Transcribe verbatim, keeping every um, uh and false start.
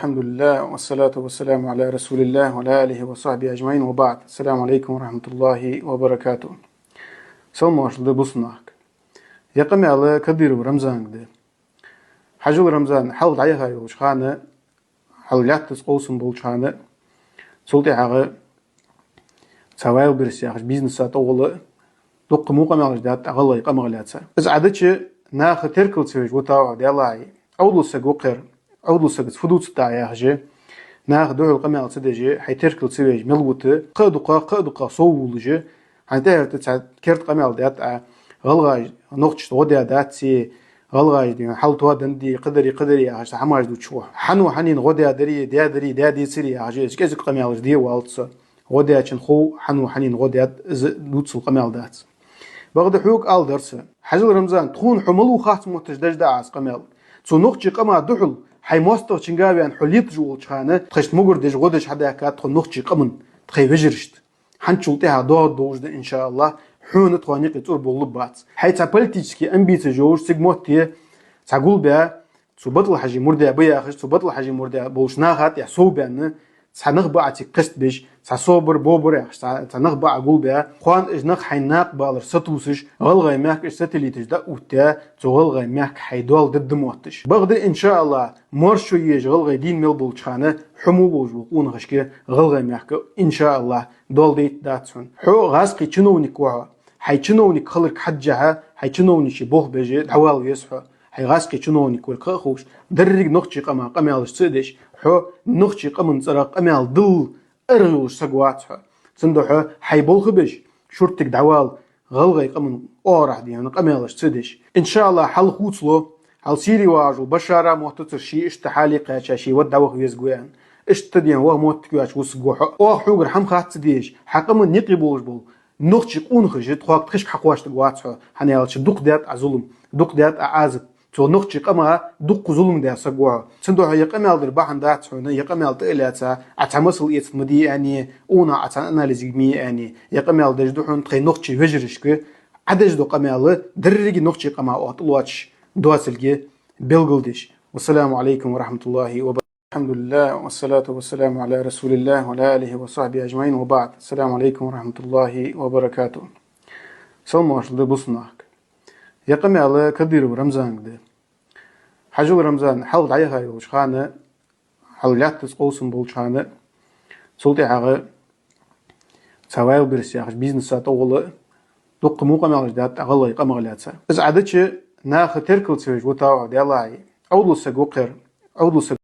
الحمد لله، والصلاة والسلام على رسول الله وعلى آله وصحبه أجمعين، وبعد. السلام عليكم ورحمة الله وبركاته. Салам-моаршал да, бусалба нах. Ер къамаьл Кадыров Рамзанга да. Хьажал, Рамзан, хьалха дӀаяха йолча хана, хьалха лаьттаца къовсам болча хана, цул тӀехьагӀа цхьа Wildberries яхаш бизнеса тӀагӀолла дукха мо къамаьлаш даьд Ӏа гӀалгӀай къамах лаьца. Из Ӏа дича наха теркал ца веш вутав хьо, Даьла хьай. Ӏовдал саг ва-кх ер, Ӏовдал сагаца фу дувц тӀаккха яхаш, наха духьал къамаьл ца деш, хьай теркал ца веш мел вута, кхы а дукха, кхы а дукха сов вувлаш, хьайна тӀехьа тӀа цхьа керда къамаьл даьд Ӏа, гӀалгӀаша нохчашта гӀо даь дац, гӀалгӀаша дийна хьал тоадан дий, кхыдари, кхыдари яхаш цхьа хӀамаш дувцаш ва хьо. Хьан ва хьанна гӀо даьдари, даьдари, даьдецари яхаш, из кӀезига къамаьлаш де валац со. ГӀо даьчун хов, хьан ва хьанна гӀо даьд, из дувцал къамаьл дац. Бакъда хьога ала дар са. Хьажал, Рамзан, тхона хьо малув хац мотташ деш да Ӏа из къамаьл. Цу нохчий къама духьал хьай моастагӀчунга вена хьо леташ волча хана, тхоашта могар деш, гӀо деш хьадаьхкад тхо нохчий къаман, тхай вежарашта. ХӀанзчул тӀехьагӀа доагӀаргдолаш да, иншааллахӀ, хьона тхона юкъе цӀур болалургбац. Хьай цхьа политически амбицеш йолаш, цига мотте цхьа гулбаь, цу БатӀал-Хьажий мурдаш ба яхаш, цу БатӀал-Хьажий мурдаш болча наха тӀа сов баьнна, цхьа нах ба Ӏа цига кхестабеш, цхьа собар-бобар яхаш, цхьа, цхьа нах ба Ӏа гулбаь, кхоана уж нах хьайна накъабалар сатувсаш, гӀалгӀай мехка уж сателлиташ дӀаоттадаь, цу гӀалгӀай мехка хьай доал дергда мотташ. Бакъда, иншааллахӀ, моаршо еш гӀалгӀай дийна мел болча хана, хьо мо болаш бола къонахашка гӀалгӀай мехка, иншааллахӀ, доал дайта дац хьона. Хьо гӀазкхий чиновник ва хьо. Хьай чиновник хиларга хьежжа, хьай чиновничий болх беш дӀавала веза хьо. Хьай гӀазкхий чиновник вар кхы а ховш, деррига нохчий къаман къамаьлаш ца а деш, хьо нохчий къаман цӀерагӀа къамаьл дилла аргӀа йолаш саг вац хьо. Цудухьа хьай болх беш, шуртига дӀавала, гӀалгӀай къаман оагӀорахьа дийна къамаьлаш ца деш. ИншааллахӀ, хьал хувцалу, хьал Сире вагӀаш вола Башара моттацар ше иштта хьале кхаьча, ше вада дӀаваха везаргва аьнна. Иштта дийна ваха моттиг йоацаш ва саг ва хьо. Оаха хьогара хӀама хац ца дезаш, хьа къаман юкъе болаш бола нохчий къонахаша тхога тхишка хьакхоачаргвац хьо, хӀана аьлча дукха даьд Ӏа зулам, дукха даьд Ӏа Ӏазап. Цу нохчий къама дукха зулам даь саг ва хьо. Цудухьа ер къамаьл дар бахьан дац хьона, ер къамаьл тӀа а лаьца, Ӏа цхьа масал эцаргда ма дий аьнна, укханна Ӏа цхьа анализга ма е аьнна, ер къамаьл деш да хьона тхай нохчий вежарашка Ӏа деш дола къамаьл деррига нохчий къама оаха тӀалоацаш доацилга белгалдеш. والسلام عليكم ورحمة الله وبركاته. الحمد لله، والصلاة والسلام على رسول الله وعلى آله وصحبه أجمعين، وبعد. السلام عليكم ورحمة الله وبركاته. Салам-моаршал да, бусалба нах. Ер къамаьл Кадыров Рамзанга да. Хьажал, Рамзан, хьалха дӀаяха йолча хана, хьалха лаьттаца къовсам болча хана, цул тӀехьагӀа цхьа Wildberries яхаш бизнеса тӀагӀолла дукха мо къамаьлаш даьд Ӏа гӀалгӀай къамах лаьца. Из Ӏа дича наха теркал ца веш вутав хьо, Даьла хьай. Ӏовдал саг ва-кх ер, Ӏовдал саг